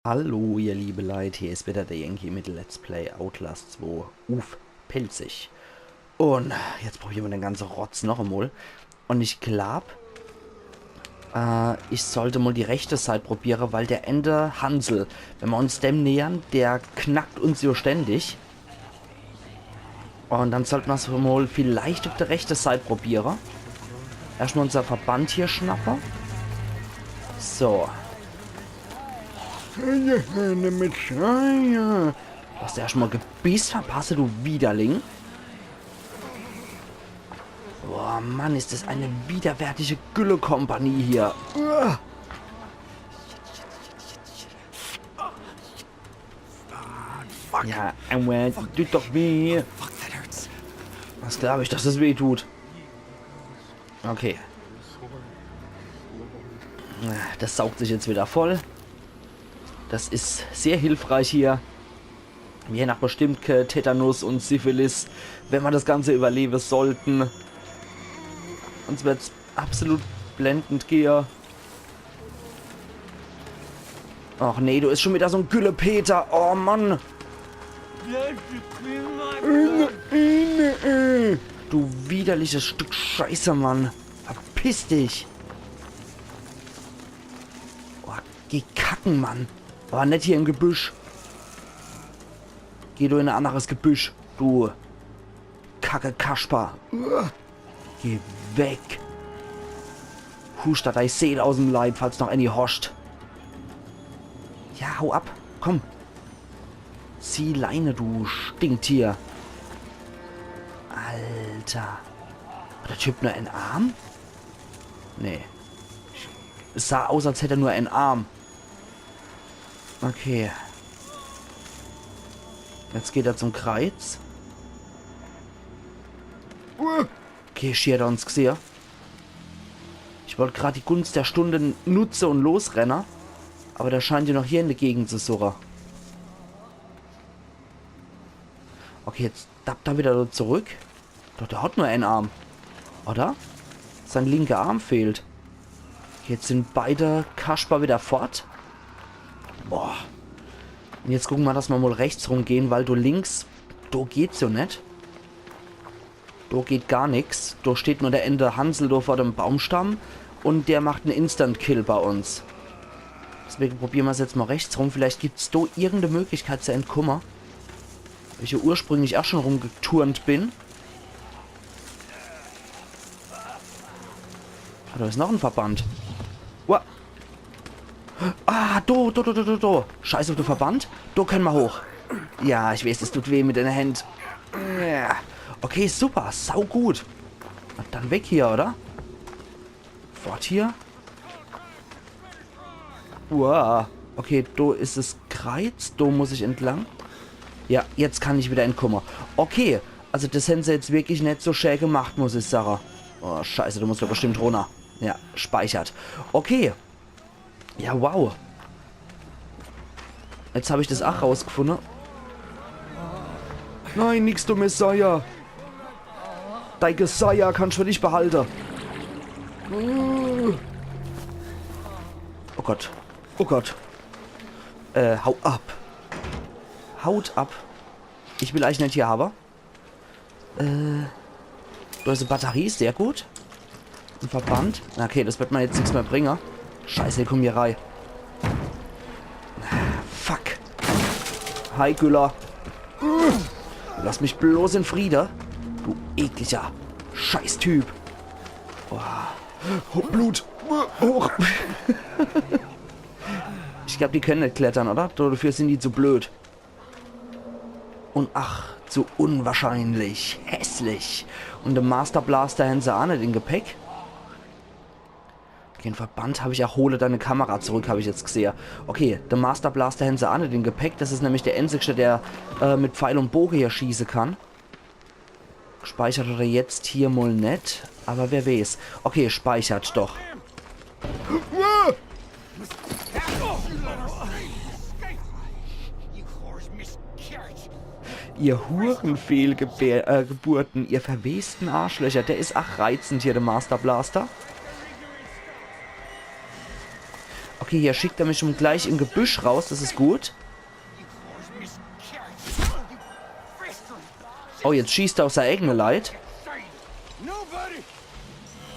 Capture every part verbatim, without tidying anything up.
Hallo, ihr liebe Leit, hier is wieder der Yankee mit Let's Play Outlast zwei uff Pälzisch. Un jetzt probiere mer den ganze Rotz noch emol. Un ich glaab, äh, ich sollt mol die rechte Seit probiere, weil der ääne Hansel, wenn mer uns dem nähern, der knackt uns jo ständig. Un dann sollt mer's mol vielleicht uff de rechte Seit probiere. Erschtmol unser Verband hier schnappe. So. Mit Schreie. Hast du erschtmol Gebiss verpasse, du Widerling? Boah, Mann, is des e widerwärtige Güllekompanie hier. Uah. Ja, aua, tut doch weh. Fuck, that hurts. Was glaab ich, dass es weh tut? Okay. Des saugt sich jetzt wieder voll. Des is sehr hilfreich hier. Mir nach bestimmt ke Tetanus un Syphilis, wenn mer des Ganze überlewe sollten. Uns werd's absolut blendend gehe. Ach nee, do is schun wieder so'n Güllepeter. Oh Mann. Du widerliches Stück Scheiße, Mann. Verpiss dich. Oh, geh kacke, Mann. Awwer net hier im Gebüsch. Geh du in e anneres Gebüsch, du Kacke-Kasper. Uah. Geh weg. Huscht der dei Seel aus'm Leib, falls noch ääni hoscht. Ja, hau ab. Komm. Zieh Leine, du Stinktier. Alter. Hat der Typ nur ään Arm? Nee. Es sah aus, als hätt er nur ään Arm. Okay. Jetzt geht er zum Kreiz. Okay, schier hat er uns gsehe. Ich wollt grad die Gunst der Stunde nutze un losrenne. Awwer der scheint jo noch hier in de Gegend zu surre. Okay, jetzt dappt er wieder do zurück. Doch, der hat nur ään Arm. Oder? Sein linker Arm fehlt. Jetzt sin beide Kasper wieder fort. Boah. Un jetzt gucke mer, dass mer mol rechts rumgehn, weil do links, do geht's jo net. Do geht gar nix. Do steht nur der ääne Hansel do vor dem Baumstamm un der macht en Instant-Kill bei uns. Deswege probiere mer's jetzt mol rechts rum. Vielleicht gibt's do irgende Möglichkeit zu entkumme. Wo ich jo ursprünglich ach schun rumgeturnt bin. Ah, do is noch en Verband. Ua. Ah, do, do, do, do, do, do. Scheiß uff de Verband. Do kenne mer hoch. Ja, ich weeß, es tut weh mit de Händ. Ja. Okay, super. Saugut. Un dann weg hier, oder? Fort hier. Uah. Okay, do is es Kreiz. Do muss ich entlang. Ja, jetzt kann ich wieder entkumme. Okay. Also des hän se jetzt wirklich net so schä gemacht, muss ich sage. Oh, scheiße, do muss mer bestimmt runner. Ja, speichert. Okay. Ja, wow. Jetzt hab ich des ach rausgefunne. Nein, nix, du Messiah. Dei Geseier kannsch für dich behalte. Oh Gott. Oh Gott. Äh, hau ab. Haut ab. Ich will eich net hier hawwe. Äh, do is e Batterie, sehr gut. En Verband. Okay, des werd mer jetzt nix mehr bringe. Scheiße, die kumme hier rei. Fuck. Hi, Güller. Lass mich bloß in Friede. Du ekliger Scheißtyp. Boah. Oh, Blut. Hoch. Ich glaab, die kenne net klettere, oder? Dafür sin die zu blöd. Un ach, zu unwahrscheinlich. Hässlich. Un de Master Blaster hän se ach net im Gepäck. Okay, en Verband hab ich ach. Hole deine Kamera zurück, hab ich jetzt gsehe. Okay, de Master Blaster hän se ach net im Gepäck. Des is nämlich der änzigschte, der, äh, mit Pfeil un Boge hier schieße kann. Gespeichert hat er jetzt hier mol net, awwer wer weeß. Okay, speichert doch. Ihr Hurenfehlgebär-, äh, Geburten, ihr verwesten Arschlöcher. Der is ach reizend hier, de Master Blaster. Okay, hier schickt er mich schon gleich in Gebüsch raus, das is gut. Oh, jetzt schießt er uff sei eigene Leit.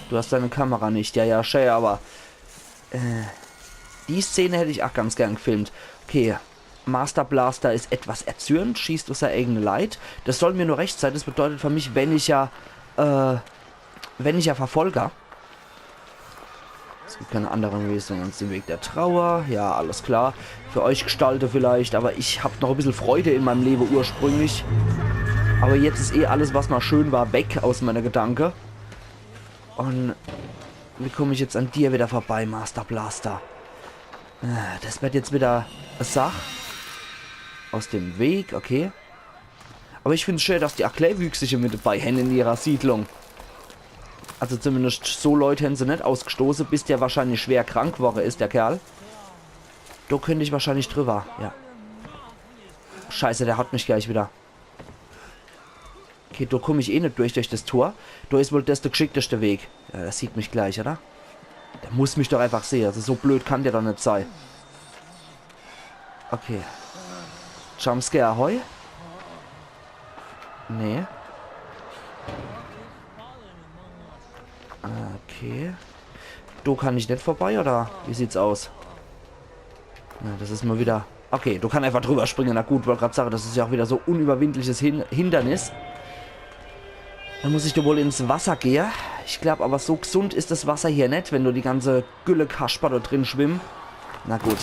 Du hast deine Kamera nicht. Ja, ja, schä, aber, äh, die Szene hätt ich ach ganz gern gefilmt. Okay, Master Blaster is etwas erzürnt, schießt uff sei eigene Leit. Das soll mir nur recht sei. Das bedeutet für mich weniger, äh, weniger Verfolger. Es gibt keine andere Lösung als den Weg der Trauer. Ja, alles klar. Für euch Gestalte vielleicht, aber ich hab noch e bissel Freude in meinem Leben ursprünglich. Aber jetzt is eh alles, was mal schön war, weg aus meiner Gedanke. Und wie komm ich jetzt an dir wieder vorbei, Master Blaster? Ah, das wird jetzt wieder e Sach. Aus dem Weg, okay. Aber ich find's schä, dass die ach Klewüchsische mit dabei hän in ihrer Siedlung. Also zumindest so Leut hän se net ausgestoße, bis der wahrscheinlich schwer krank worre is, der Kerl. Do könnt ich wahrscheinlich drüber, ja. Scheiße, der hat mich gleich wieder. Okay, do komm ich eh net durch, durch das Tor. Do is wohl das der gschickteste Weg. Ja, der sieht mich gleich, oder? Der muss mich doch einfach sehe. Also so blöd kann der doch net sei. Okay. Jumpscare, ahoi. Nee. Okay. Do kann ich net vorbei, oder? Wie sieht's aus? Na, das is mal wieder. Okay, do kann einfach drüber springe. Na gut, wollt grad sage, das is ja ach wieder so unüberwindliches Hin Hindernis. Dann muss ich do wohl ins Wasser gehe. Ich glaub aber, so gesund is das Wasser hier net, wenn do die ganze Gülle-Kasper do drin schwimmen. Na gut.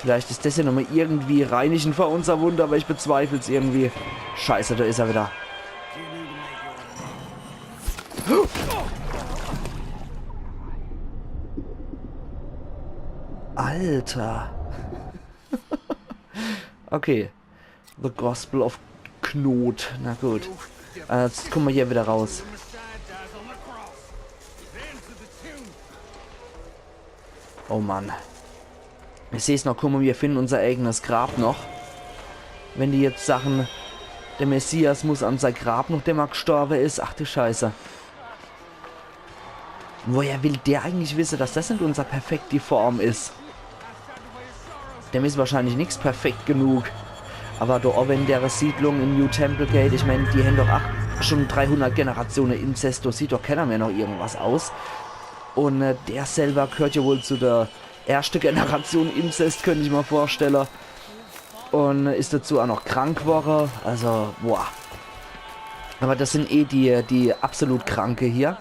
Vielleicht is das ja nochmal irgendwie reinigend für unser Wund, aber ich bezweifel's irgendwie. Scheiße, do is er wieder. Alter. Okay. The Gospel of Knot. Na gut. Äh, jetzt kumme mer hier wieder raus. Oh Mann. Ich seh's noch kumme, mir finden unser eigenes Grab noch. Wenn die jetzt sache, der Messias muss an sei Grab, nochdem er gestorbe is. Ach du Scheiße. Woher will der eigentlich wisse, dass das net unser perfekti Form is? Dem is wahrscheinlich nix perfekt genug. Aber do owwe in dere Siedlung in New Templegate, ich mein, die hän doch ach schon dreihundert Generatione Inzest, do sieht doch kenner mehr noch irgendwas aus. Und, äh, der selber gehört ja wohl zu der erschte Generation Inzest, könnt ich mer vorstelle. Und is dazu ach noch krank worre. Also, boah. Aber das sind eh die, die absolut Kranke hier.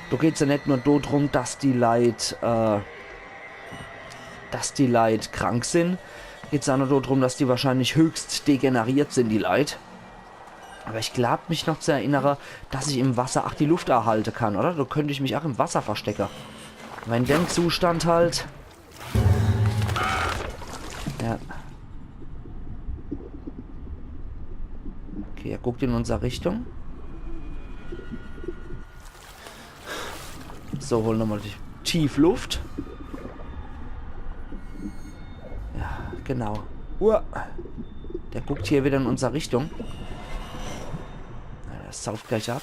Do geht's ja net nur do drum, dass die Leit, äh, dass die Leit krank sind. Geht's ach noch do drum, dass die wahrscheinlich höchst degeneriert sind, die Leit. Aber ich glaub, mich noch zu erinnere, dass ich im Wasser ach die Luft erhalte kann, oder? Do könnt ich mich ach im Wasser verstecke. Aber in dem Zustand halt. Ja. Okay, er guckt in unser Richtung. So, hol nochmal die tief Luft. Ja, genau. Uah. Der guckt hier wieder in unser Richtung. Ja, der sauft gleich ab.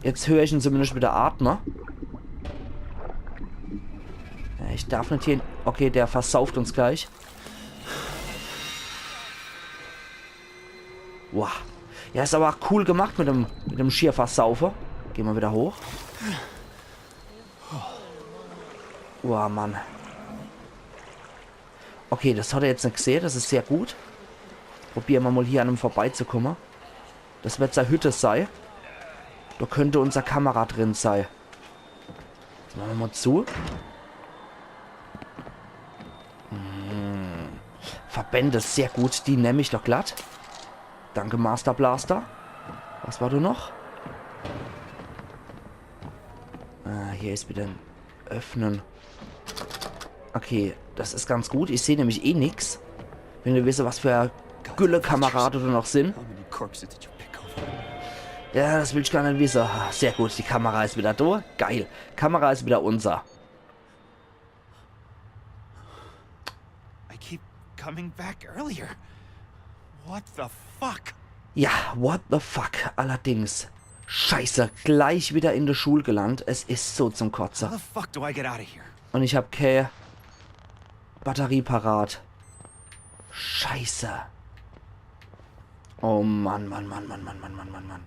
Jetzt hör ich ihn zumindest wieder atme. Ja, ich darf net hier hin. Okay, der versauft uns gleich. Wow. Ja, is aber ach cool gemacht mit dem, mit dem Schierversaufe. Geh mer wieder hoch. Wow, Mann. Okay, das hat er jetzt net gesehe. Das is sehr gut. Probiere mer mal hier an ihm vorbeizukumme. Das wird sei Hütte sei. Do könnt unser Kamera drin sei. Jetzt mache mer mal zu. Hm. Verbände, sehr gut. Die nemm ich doch glatt. Danke, Master Blaster. Was war do noch? Ah, hier is wieder e Öffnen. Okay, das is ganz gut. Ich seh nämlich eh nix. Wenn du wisse, was für Gülle-Kamerade do noch sin. How many corpses did you pick over? Ja, das will ich gar net wisse. Ah, sehr gut, die Kamera is wieder do. Geil. Kamera is wieder unser. I keep coming back earlier. What the fuck? Ja, what the fuck, allerdings. Scheiße, gleich wieder in der Schul gelandt. Es is so zum Kotze. How the fuck do I get out of here? Und ich hab kä Batterie parat. Scheiße. Oh Mann, Mann, Mann, Mann.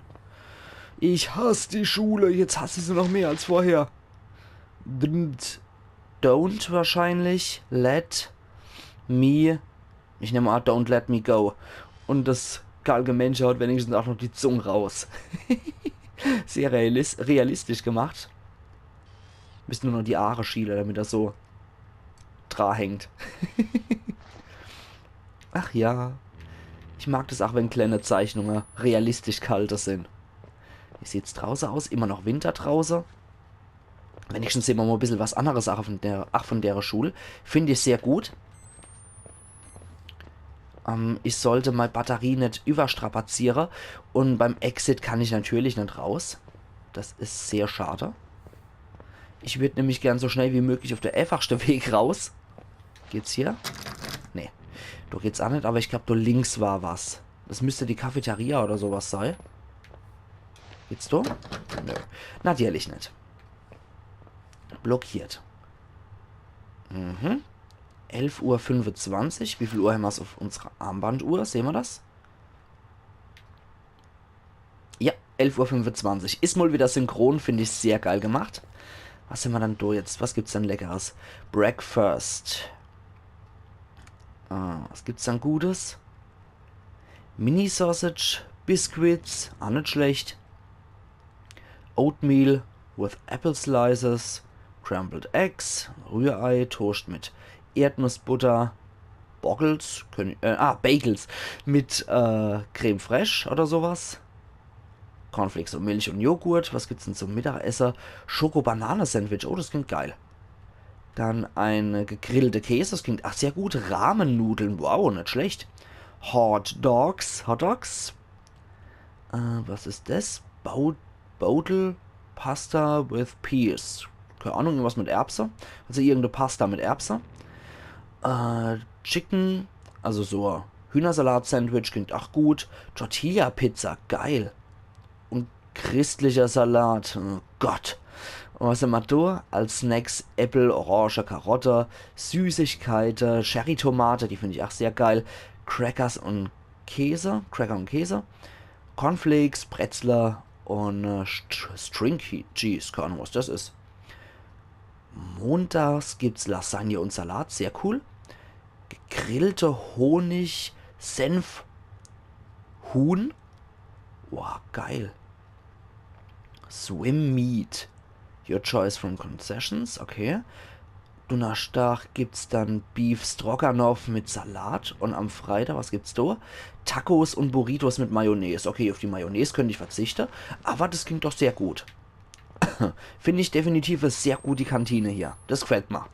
Ich hasse die Schule. Jetzt hasse ich sie noch mehr als vorher. Don't, don't wahrscheinlich. Let me. Ich nehme an, don't let me go. Und das Galgemännche hat wenigstens auch noch die Zunge raus. Sehr realis realistisch gemacht. Müssen nur noch die Aare schiele, damit er so dra hängt. Ach ja. Ich mag das auch, wenn kleine Zeichnungen realistisch kalte sind. Wie sieht's drauße aus? Immer noch Winter drauße. Wenigstens sehen wir mal ein bisschen was anderes auch von der, ach, von der Schule. Finde ich sehr gut. Ähm, ich sollte meine Batterie nicht überstrapazieren. Und beim Exit kann ich natürlich nicht raus. Das ist sehr schade. Ich würde nämlich gern so schnell wie möglich auf der einfachste Weg raus. Geht's hier? Nee. Da geht's auch nicht, aber ich glaube, da links war was. Das müsste die Cafeteria oder sowas sein. Geht's da? Nö. Natürlich nicht. Blockiert. Mhm. Elf Uhr fünfundzwanzig. Wie viel Uhr haben wir's auf unserer Armbanduhr? Sehen wir das? Ja, elf Uhr fünfundzwanzig. Is mal wieder synchron, finde ich sehr geil gemacht. Was haben wir dann da jetzt? Was gibt's denn Leckeres? Breakfast. Ah, was gibt's dann Gutes? Mini-Sausage, Biscuits, auch nicht schlecht. Oatmeal with apple slices, scrambled eggs, Rührei, Toast mit Erdnussbutter, Boggles, können, äh, ah, Bagels mit äh, Creme fraiche oder sowas. Cornflakes und Milch und Joghurt. Was gibt's denn zum Mittagessen? Schoko-Banane-Sandwich. Oh, das klingt geil. Dann ein gegrillte Käse. Das klingt, ach, sehr gut. Rahmennudeln. Wow, nicht schlecht. Hot Dogs. Hot Dogs. Äh, was ist das? Bau Botel Pasta with Peas. Keine Ahnung, irgendwas mit Erbse. Also irgendeine Pasta mit Erbse. Äh, Chicken, also so Hühnersalat-Sandwich klingt auch gut. Tortilla-Pizza, geil. Und christlicher Salat, oh Gott. Und was immer du als Snacks, Äppel, Orange, Karotte, Süßigkeiten, Cherry-Tomate, die finde ich auch sehr geil. Crackers und Käse, Cracker und Käse. Cornflakes, Bretzler und äh, St- String Cheese, keine Ahnung, was das ist. Montags gibt's Lasagne und Salat, sehr cool. Gegrillte Honig, Senf, Huhn. Wow, geil. Swim Meat. Your choice from concessions, okay. Donnerstag gibt's dann Beef Stroganoff mit Salat und am Freitag, was gibt's da? Tacos und Burritos mit Mayonnaise. Okay, auf die Mayonnaise könnte ich verzichten, aber das klingt doch sehr gut. Finde ich definitiv sehr gut, die Kantine hier. Das gefällt mir.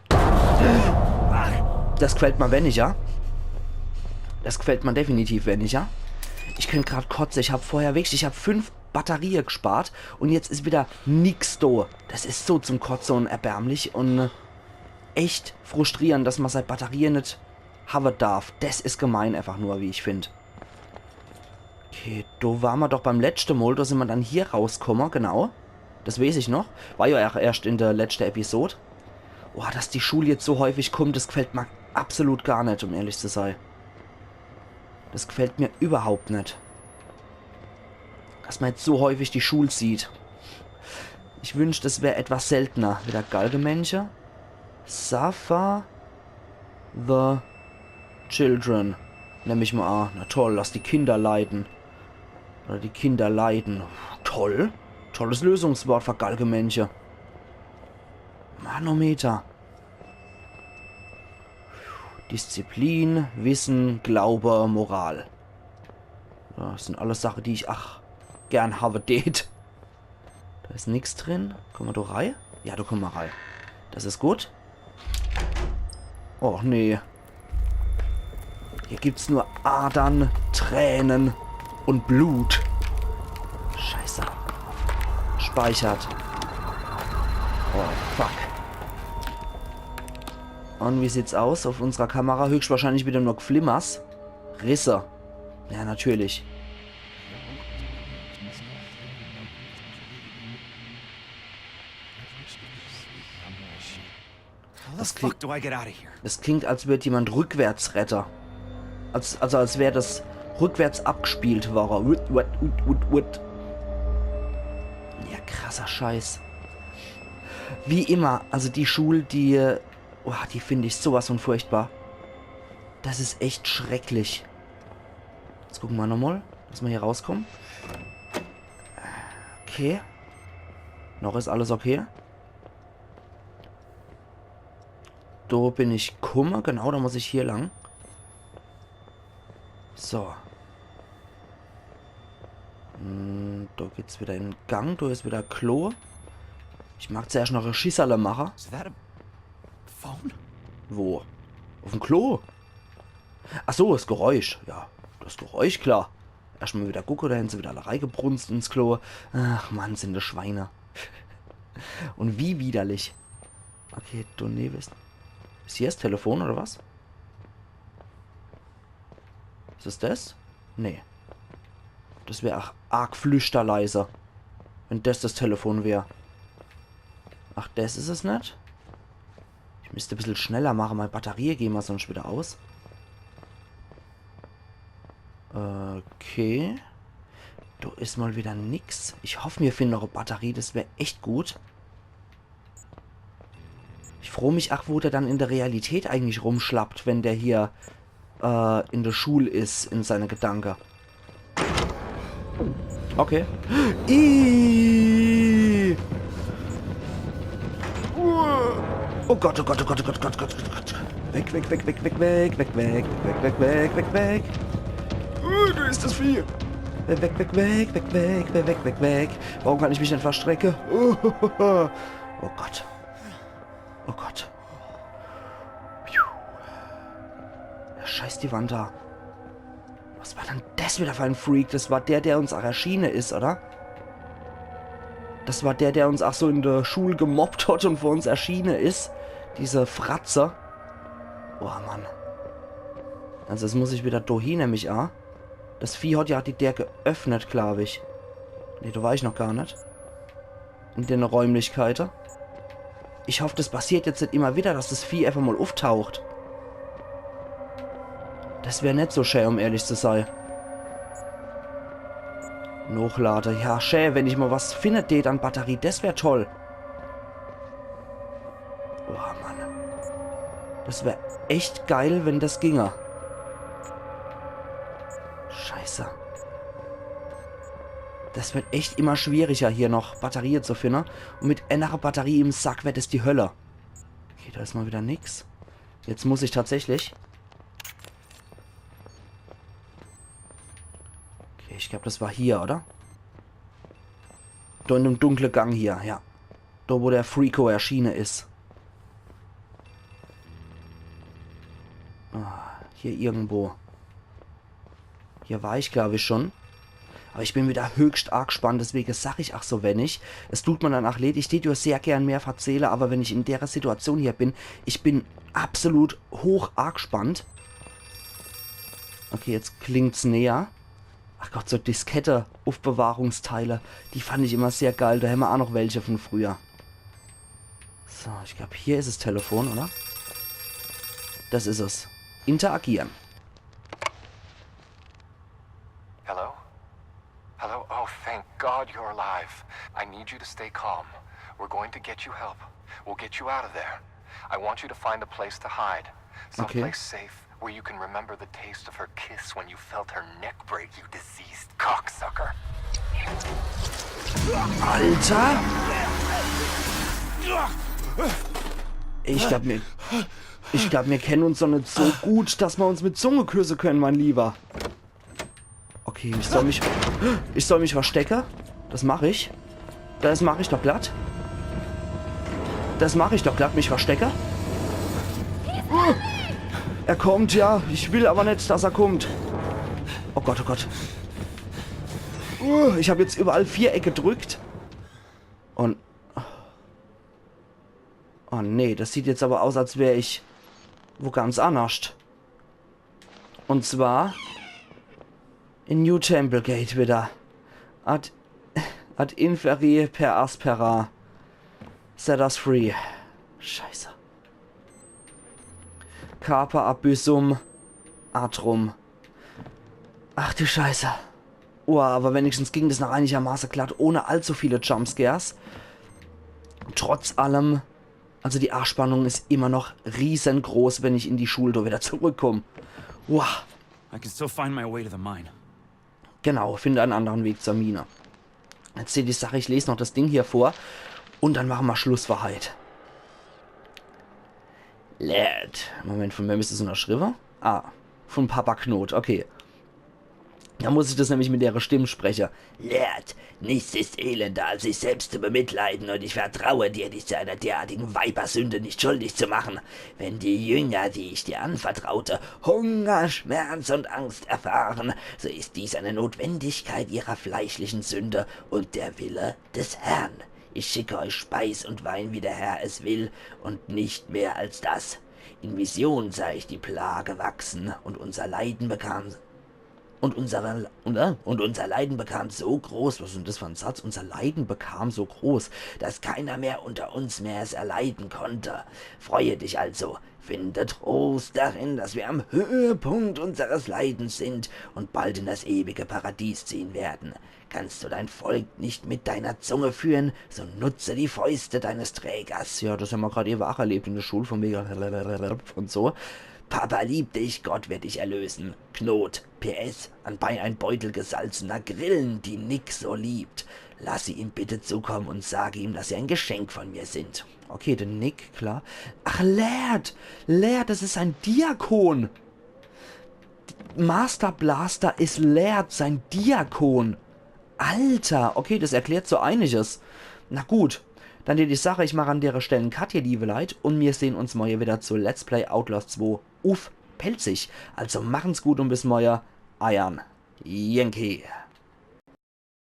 Das gefällt mir weniger. Das gefällt mir definitiv weniger. Ich könnte gerade kotzen. Ich habe vorher wirklich, ich habe fünf Batterien gespart und jetzt ist wieder nix da. Das ist so zum Kotzen und erbärmlich und äh, echt frustrierend, dass man seine Batterien nicht haben darf. Das ist gemein einfach nur, wie ich finde. Okay, da waren wir doch beim letzten Mal, da sind wir dann hier rausgekommen, genau. Das weiß ich noch. War ja auch erst in der letzten Episode. Boah, dass die Schule jetzt so häufig kommt, das gefällt mir absolut gar nicht, um ehrlich zu sein. Das gefällt mir überhaupt nicht. Dass man jetzt so häufig die Schule sieht. Ich wünschte, das wäre etwas seltener. Wieder Galgemännche. Suffer the children. Nehme ich mal an. Na toll, lass die Kinder leiden. Oder die Kinder leiden. Toll. Tolles Lösungswort für Galgemännche. Manometer. Disziplin, Wissen, Glaube, Moral. Das sind alles Sachen, die ich, ach, gern habe tät. Da ist nix drin. Kommen wir doch rein? Ja, da kommen wir rein. Das ist gut. Oh, nee. Hier gibt's nur Adern, Tränen und Blut. Scheiße. Speichert. Oh, fuck. Und wie sieht's aus auf unserer Kamera? Höchstwahrscheinlich wieder nur Gflimmers. Risse. Ja, natürlich. How the fuck do I get out of here? Das klingt, als würd jemand rückwärts rette. Als, also als wär das rückwärts abgespielt wore. Wut, wut, wut, wut, wut. Ja, krasser Scheiß. Wie immer, also die Schul, die, oh, die find ich sowas von furchtbar. Das is echt schrecklich. Jetzt gucke mer nochmal, dass mer hier rauskomme. Okay. Noch is alles okay. Do bin ich kumme, genau, do muss ich hier lang. So. Hm, do geht's wieder in de Gang, do is wieder Klo. Ich mag zuerscht noch e Schisserle mache. Is that a phone? Wo? Uffm Klo? Ach so, das Geräusch. Ja, das Geräusch, klar. Erscht mal wieder gucke, do hän se wieder alle reigebrunzt ins Klo. Ach Mann, sin das Schweine. Un wie widerlich. Okay, do newe is, is hier das Telefon oder was? Is es das? Nee. Das wär ach arg flüschterleise, wenn das das Telefon wär. Ach, das is es net? Ich misst e bissel schneller mache, mei Batterie gehn mer sonst wieder aus. Okay. Do is mal wieder nix. Ich hoff, mir finden noch e Batterie, das wär echt gut. Ich froo mich ach, wo der dann in de Realität eigentlich rumschlappt, wenn der hier, äh, in de Schul is, in seine Gedanke. Okay. Ih. Oh Gott, oh Gott, oh Gott, oh Gott, oh Gott, oh Gott, oh Gott. Weg, weg, weg, weg, weg, weg, weg, weg, weg, weg, weg, weg, weg. Uh, do is das Vieh. Weg, weg, weg, weg, weg, weg, weg, weg, weg, weg. Warum kann ich mich net verstrecke? Oh Gott. Oh Gott. Piu. Ja, scheiß die Wand do. Was war dann das wieder für en Freak? Das war der, der uns ach erschiene is, oder? Das war der, der uns ach so in de Schul gemobbt hat un vor uns erschiene is. Diese Fratze. Oh Mann. Also jetzt muss ich wieder do hie, nemm ich a. Das Vieh hat ja die Deer geöffnet, glaub ich. Nee, do war ich noch gar net. In dene Räumlichkeite. Ich hoff, das passiert jetzt net immer wieder, dass das Vieh einfach mal uftaucht. Das wär net so schä, um ehrlich zu sei. Nochlade. Ja, schä, wenn ich mal was finne deet an Batterie, das wär toll. Oh Mann. Das wär echt geil, wenn das ginge. Scheiße. Das wird echt immer schwieriger, hier noch Batterie zu finne. Un mit enere Batterie im Sack wird es die Hölle. Okay, do is mal wieder nix. Jetzt muss ich tatsächlich. Okay, ich glaub, das war hier, oder? Do in dem dunkle Gang hier, ja. Do, wo der Freako erschiene is. Ah, hier irgendwo. Hier war ich, glaub ich, schon. Aber ich bin wieder höchst arg gespannt, deswege sag ich ach so wenig. Es tut mir dann ach leed, ich tät jo sehr gern mehr verzähle, aber wenn ich in dere Situation hier bin, ich bin absolut hoch arg gespannt. Okay, jetzt klingt's näher. Ach Gott, so Diskette, Aufbewahrungsteile, die fand ich immer sehr geil. Do hämmer ach noch welche von früher. So, ich glaub, hier is es Telefon, oder? Das is es. Interagieren. Hello? Hello? Oh, thank God you're alive. I need you to stay calm. We're going to get you help. We'll get you out of there. I want you to find a place to hide. Okay. Someplace safe where you can remember the taste of her kiss when you felt her neck break, you diseased cocksucker. Alter! Ich glaub, mir, ich glaub, mir kennen uns doch net so gut, dass mer uns mit Zunge küsse können, mein Lieber. Okay, ich soll mich, ich soll mich verstecke. Das mach ich. Das mach ich doch glatt. Das mach ich doch glatt, mich verstecke. Uh, er kommt, ja. Ich will aber net, dass er kommt. Oh Gott, oh Gott. Uh, ich hab jetzt überall Viereck gedrückt. Und, oh nee, das sieht jetzt aber aus, als wär ich wo ganz annerscht. Und zwar in New Temple Gate wieder. Ad, ad inferi per aspera. Set us free. Scheiße. Carpe abyssum atrum. Ach du Scheiße. Uah, aber wenigstens ging das noch einigermaßen glatt, ohne allzu viele Jumpscares. Trotz allem, also die Anspannung ist immer noch riesengroß, wenn ich in die Schule da wieder zurückkomme. Uah. I can still find my way to the mine. Genau, finde einen anderen Weg zur Mine. Jetzt seht die Sache, ich lese noch das Ding hier vor und dann machen wir Schluss für heute. Laird. Moment, von wem ist das unterschrieben? Ah, von Papa Knoth, okay. Da muss ich das nämlich mit ihrer Stimme sprechen. Laird, nichts ist elender, als sich selbst zu bemitleiden, und ich vertraue dir, dich zu einer derartigen Weibersünde nicht schuldig zu machen. Wenn die Jünger, die ich dir anvertraute, Hunger, Schmerz und Angst erfahren, so ist dies eine Notwendigkeit ihrer fleischlichen Sünde und der Wille des Herrn. Ich schicke euch Speis und Wein, wie der Herr es will, und nicht mehr als das. In Vision sah ich die Plage wachsen und unser Leiden bekam und unser, und, äh, und unser Leiden bekam so groß, was ist denn das für ein Satz? Unser Leiden bekam so groß, dass keiner mehr unter uns mehr es erleiden konnte. Freue dich also, finde Trost darin, dass wir am Höhepunkt unseres Leidens sind und bald in das ewige Paradies ziehen werden. Kannst du dein Volk nicht mit deiner Zunge führen, so nutze die Fäuste deines Trägers. Ja, das haben wir gerade eben auch erlebt in der Schule, von wegen und so. Papa liebt dich, Gott wird dich erlösen. Knoth, P S, anbei ein Beutel gesalzener Grillen, die Nick so liebt. Lass sie ihm bitte zukommen und sage ihm, dass sie ein Geschenk von mir sind. Okay, der Nick, klar. Ach, Laird! Laird, das ist ein Diakon! Master Blaster ist Laird, sein Diakon. Alter, okay, das erklärt so einiges. Na gut, dann die Sache, ich mache an dere Stelle en Cut, ihr liebe Leit, und wir sehen uns morgen wieder zu Let's Play Outlaws zwei uff Pälzisch. Also machen's gut und bis morgen, eiern Yankee.